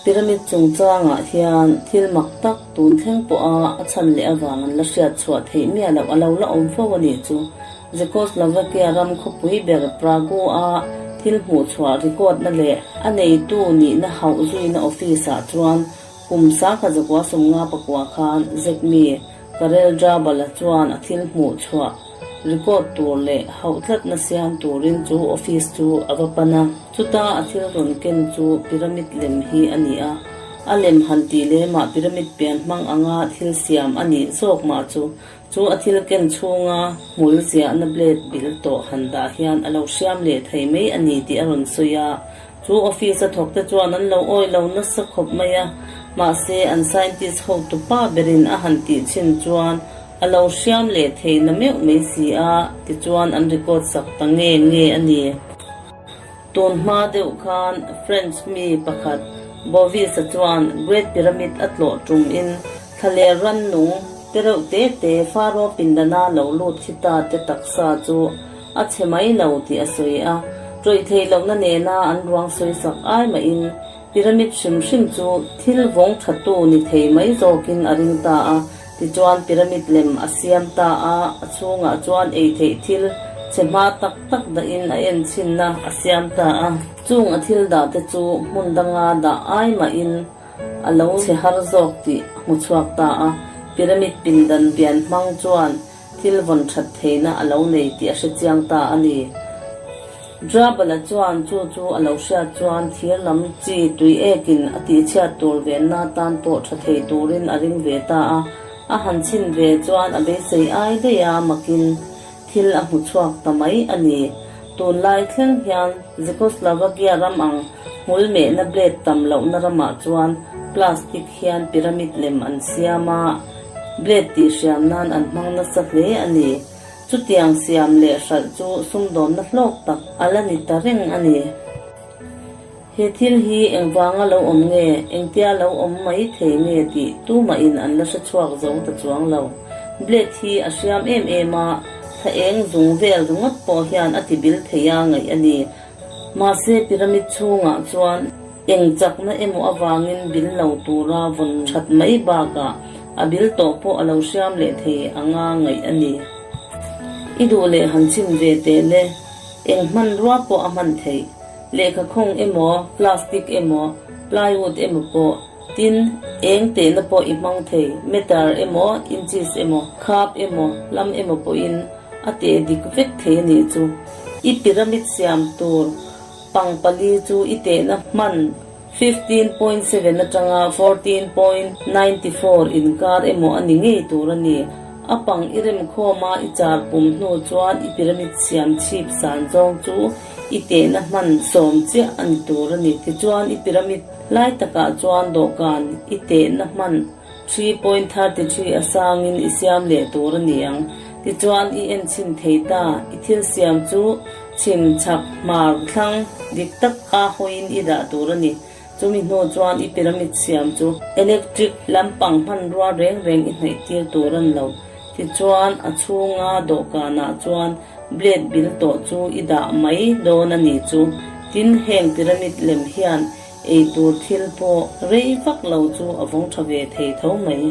Pyramid chungchangah hian thil mak tak tun thleng pawha a chhan leh avang an la hriat chhuah theih miah loh a lo la awm fo a nih chu. Czechoslovakia ram khawpui ber Prague-a thil hmuh chhuah record-na leh a neitu nihna hauh zuina office-ah chuan kum sangkhat zakua 54 khan Zekmi Karel Drabal-a chuan a thil hmuh chhuah record tur leh hauh tlatna siam turin chu office chu a va pan a. Chuta a thil rawn ken chu pyramid lem hi a ni a, a lem han tih lemah pyramid pian hmang anga thil siam a nih zawk mah chu chu a thil ken chhunga hmul ziahna blade bil tawh han dah hian a lo hriam leh thei mai a ni tih a rawn sawi a. Chu office a thawkte chuan an lo awih lo nasa khawp mai a, mahse an scientist hotu pa berin a han tih chhin chuan a lo hriam leh thei na meuh mai si a, tichuan an record sak ta nge nge a ni. Tun hma deuh khan French mi pakhat Bovis-a chuan Great Pyramid a tlawh tum in thlaler rannung te reuh te te Pharaoh pindana lo lut khi ta te taksa chu a chhe mai lo tih a sawi a. Ṭawih theih lohna nena an ruang sawi sak ai mahin Pyramid hrim hrim chu thil vawng ṭhatu ni thei mai zawkin a ring ta a. Tichuan pyramid lem a siam ta a, a chhungah chuan ei theih thil chhe hma tak tak dahin a en chhinna a siam ta a. Chung a thil dah te chu hmun danga dah ai mahin a lo chhe har zawk tih a hmu chhuak ta a. Pyramid pindan pian hmang chuan thil vawn that theihna a lo nei tih a hre chiang ta a ni. Drabala chuan chu chu a lo hriat chuan thir lam chi tui ekin a tihchhiat tur venna tan pawh tha thei turin a ring ve ta a. A han chhin ve chuan a beisei ai daih a, makin thil a hmu chhuak ta mai a ni. Tunlai thleng hian Czechoslovakia ram ang hmul mehna blade tam lohna ramah chuan plastic hian pyramid lem an siam a, blade tihhriam nan an hmang nasa hle a ni. Chutiang siam leh hralh chu sumdawnna hlawk tak a la ni ta reng a ni. He thil hi engvanga lo awm nge, engtia lo awm mai thei nge tih tumahin an la hre chhuak zo ta chuang lo. Blade hi a hriam em em a, thla eng zung vel ringawt pawh hian a ti bil thei a ngaih a ni. Mahse pyramid chhungah chuan eng chakna emaw avangin bil lo tura vawn that mai bakah a bil tawh pawh a lo hriam leh thei anga ngaih a ni. I duh leh han chim ve teh le, eng hmanrua pawh a hman theih. Lehkha khawng emaw, plastic emaw, plywood emaw pawh, tin, eng tehna pawh i hmang thei, meter emaw, inches emaw, khap emaw, hlam emaw pawhin a teh dik vek thei a nih chu. I pyramid siam tur pangpali chu i tehna hman 15.7 atanga 14.94 inkar emaw a ni ngei tur a ni. A pang i remkhawm a, i char pum hnu chuan i pyramid siam chhip san zawng chu i tehna hman sawm chiah a ni tur a ni. Tichuan i pyramid lai takah chuan dawhkan i tehna hman 3.33 a sangin i siam leh tur a ni ang. Tichuan i enchhin thei ta, i thil siam chu chhim chhak hmar thlang dik tak a hawiin i dah tur a ni. Chumi hnu chuan i pyramid siam chu electric lampang hmanrua reng reng i hnaih tir tur a ni lo. Tichuan a chhunga dawhkanah chuan blade bil tawh chu i dah mai dawn a nih chu. Tin, heng pyramid lem hian ei tur thil pawh rei vak lo chu a vawng tha ve thei tho mai.